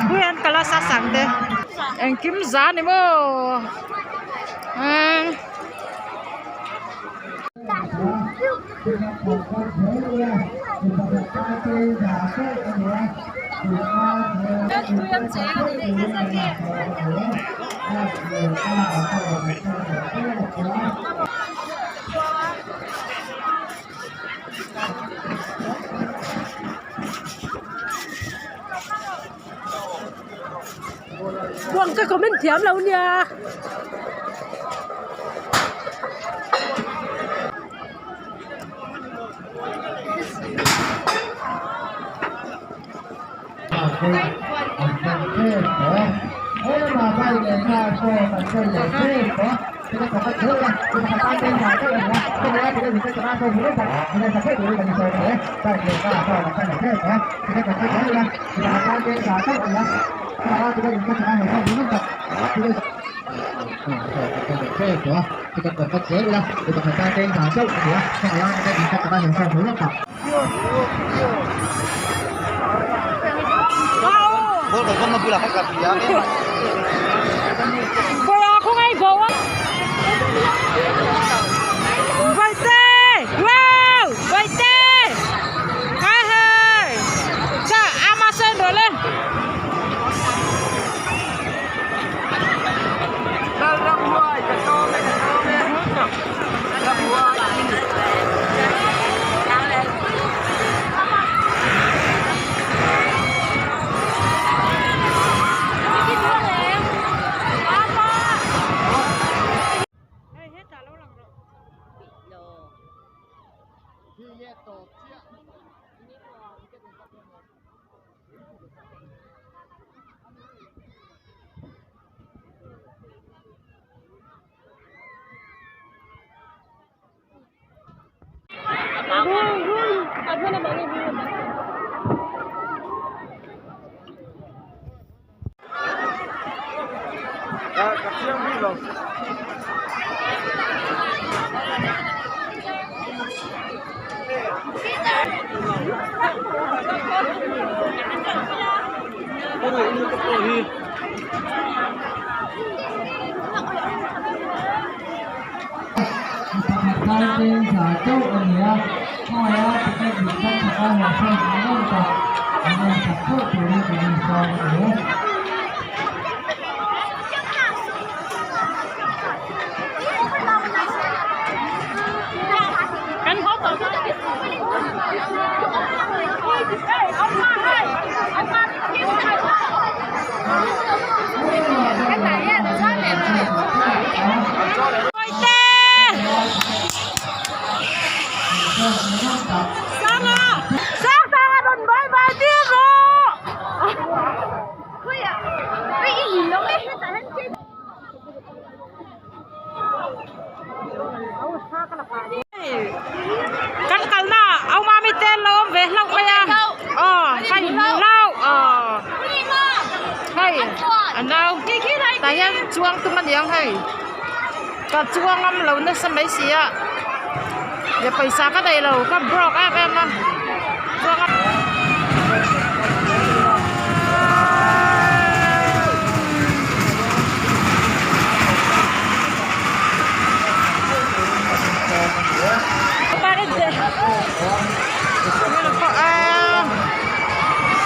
Khawian kala sa sang te engkim za ni maw emm. Buang ka comment thiam lo nia. Kan kalna ah au mami te an lo awm ve hlauh mai a aw hei hlauh aw hei a nau tah hian chuang tum a niang hei ka chuang ngam lo nasa mai si a leh pawisa ka neih lo ka broke em em a chuang a.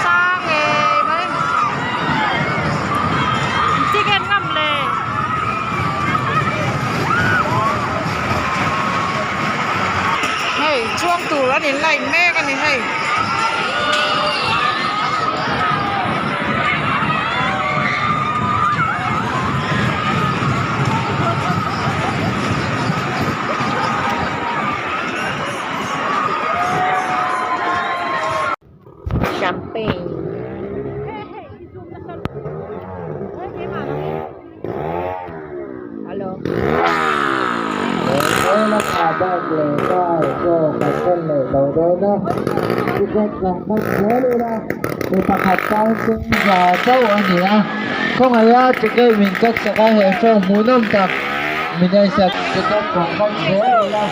Sang ngei mai ticket ngam le hei chuang tur an in line mek a ni hei. ah bike leh car show kan en leh tawh dawn a, ticket kan cut zel ila mi pakhat tan cheng za chauh a ni a, khawngaih a ticket min cut sak a he show hmuhnawm tak min en sak ticket kan cut zel ila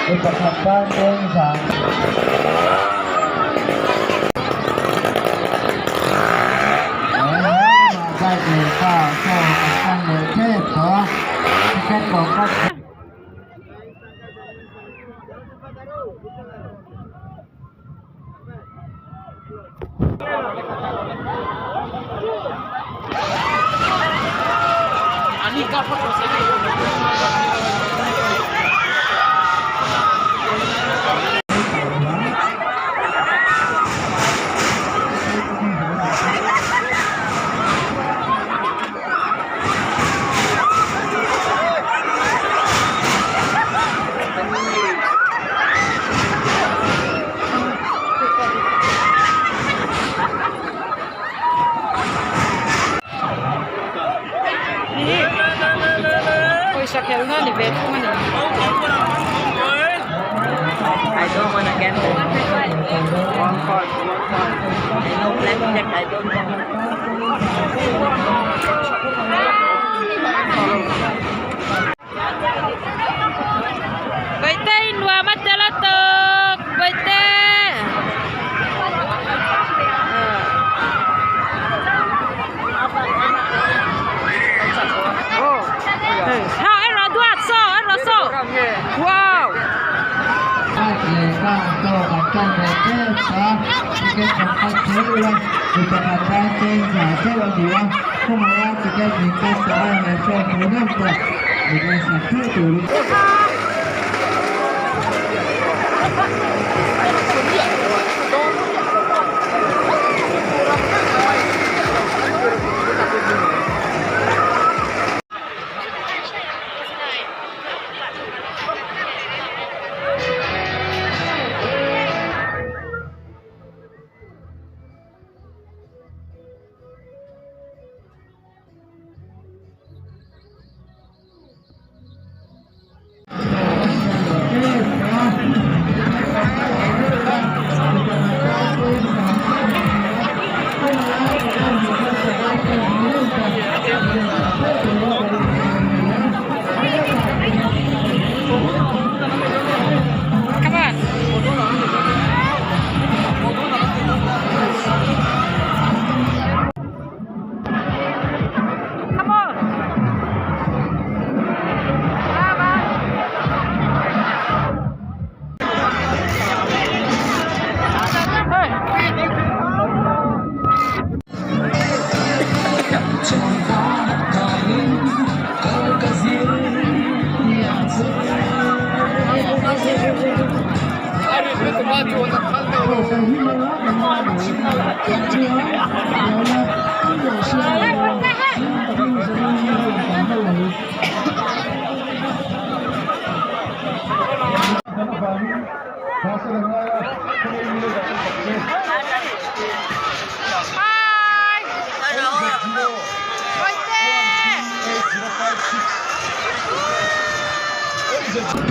mi pakhat tan cheng za. Bike leh car show kan en leh tep tawh a, ticket kan cut zel. Pawisa khelna ni ve thung a ni. I don't wanna gamble. One card, one card. I know blackjack, I don't want. Bawihte i nuam a tel a tawk bawihte. Ha erawh duat saw erawh saw wow. Bike leh car pawh kan tan ve tep a, ticket kan cut kher ila mi pakhat tan cheng za chauh a ni a, khawngaih a ticket min cut sak a he show hmuhnawm tak min en sak theuh turin. Come on. Come on. Bye bye. Hey. Hi. Bawihte.